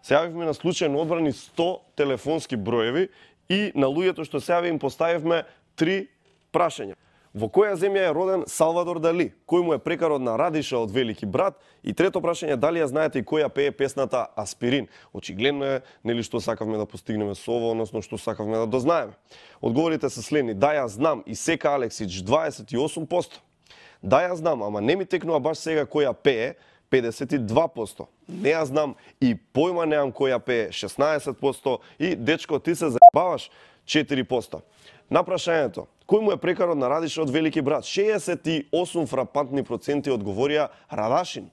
се јавивме на случајно одбрани 100 телефонски броеви и на луѓето што се јави им поставивме 3 прашања. Во која земја е роден Салвадор Дали? Кој му е прекарот на Радиша од Велики брат? И трето прашање, дали ја знаете и која пее песната Аспирин? Очигледно е, нели што сакавме да постигнеме со ово, односно што сакавме да дознаеме. Одговорите се следни: да ја знам и Сека Алексич 28%. Да ја знам, ама не ми текнува баш сега која пее 52%. Не ја знам и појма неам која пее 16% и дечко ти се заебаваш 4%. На прашањето, кој му е прекарот на Радиша од Велики брат? 68 фрапантни проценти одговорија Радашин.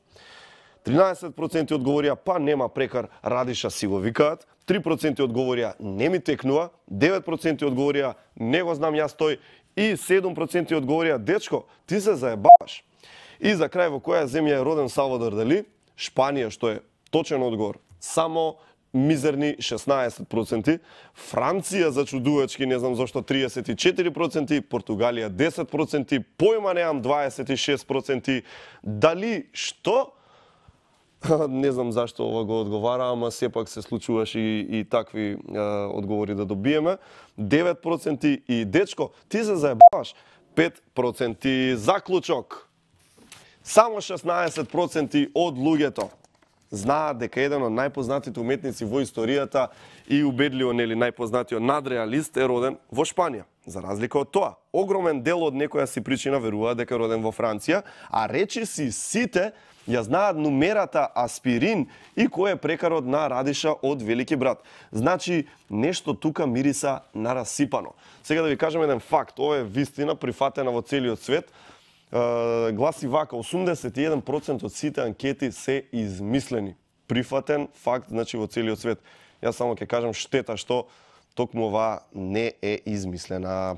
13% одговорија па нема прекар, Радиша си го викаат. 3% одговорија не ми текнува. 9% одговорија не го знам јас тој. И 7% одговорија дечко, ти се заебаваш. И за крај, во која земја е роден Салвадор Дали? Шпанија, што е точен одговор. Само мизерни 16%, Франција зачудувачки, не знам зашто 34%, Португалија 10%, појма неам 26%, Дали што? Не знам зашто ова го одговара, ама сепак се случуваш и такви одговори да добиеме. 9% и дечко, ти се заебаваш 5%. Заклучок. Само 16% од луѓето знаат дека еден од најпознатите уметници во историјата и убедливо нели најпознатиот надреалист е роден во Шпанија. За разлика од тоа, огромен дел од некоја си причина верува дека е роден во Франција, а речиси сите ја знаат нумерата Аспирин и кој е прекарот на Радиша од Велики брат. Значи, нешто тука мириса на расипано. Сега да ви кажам еден факт, ова е вистина прифатена во целиот свет. Гласи вака, 81% од сите анкети се измислени. Прифатен факт, значи во целиот свет. Јас само ќе кажам штета што токму ова не е измислена.